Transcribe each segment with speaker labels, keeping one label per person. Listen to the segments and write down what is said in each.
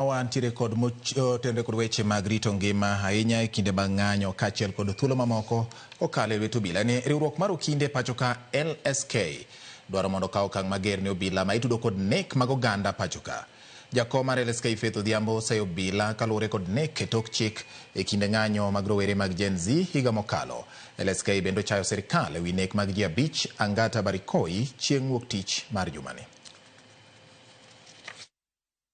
Speaker 1: Wantiere kod motenore kod weche mag rito ngima ahinya e kinde mag ng'anyo kaachiel kod thuolo mamoko kokalo e lwet obila. Ni riwruok mar okinde pacho ka LSK dwaro mondo okaw okang' mager ne obila ma itudo kod nek mag oganda pacho ka. Jakom mar LSK Faith Odhiambo oseyo obila kaluwore kod nek e tok chik e kinde ng'anyo mag rowere mag Gen Z higa mokalo. LSK bende ochayo sirkal e wi nek mag ji abich Angata Barikoi chieng' wuok tich mar jumani.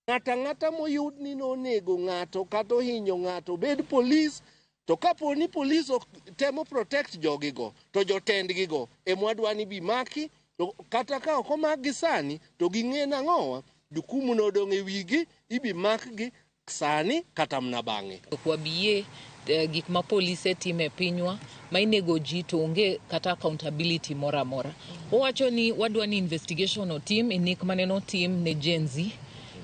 Speaker 2: Ng'ato ang'ata moyud ni nonego ng'ato kata ohinyo ng'ato obed polis, to kapo ni polis ok temo protect jogigo, to jotendgigo emwadwa ni bi maki, to kata ka ok omakgi sani, to ging'e nang'owa, jukumu no odong' e wigi, ibi makgi sani kata mna bang'e.
Speaker 3: Ok wabi yie gik ma polise timo e pinywa ma inego ji to onge kata accountability moro amora. Owacho ni wadwa ni investigation otim e nek mane notim ne Gen Z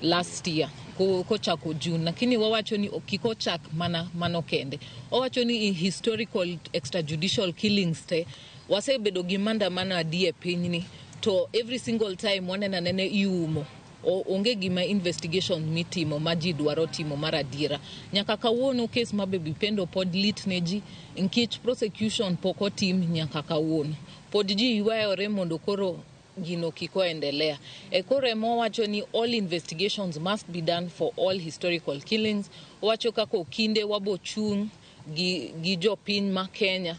Speaker 3: last year kochako June, lakini wawacho ni kik ochak mana mano kende. Owacho ni historical extrajudicial killings te wasebedo gi maandamano adi e pinyni to every single time waneno anena iumo onge gima investigation mitimo ma ji dwaro timo mar adiera. Nyaka kawuono kes ma Baby Pendo pod lit ne ji nikech prosecution pok otim nyaka kawuono. Pod ji ywayore mondo koro gino kik oendelea. E koro ema owacho ni all investigations must be done for all historical killings. Owacho kaka okinde wabo chung' gi jopiny ma Kenya.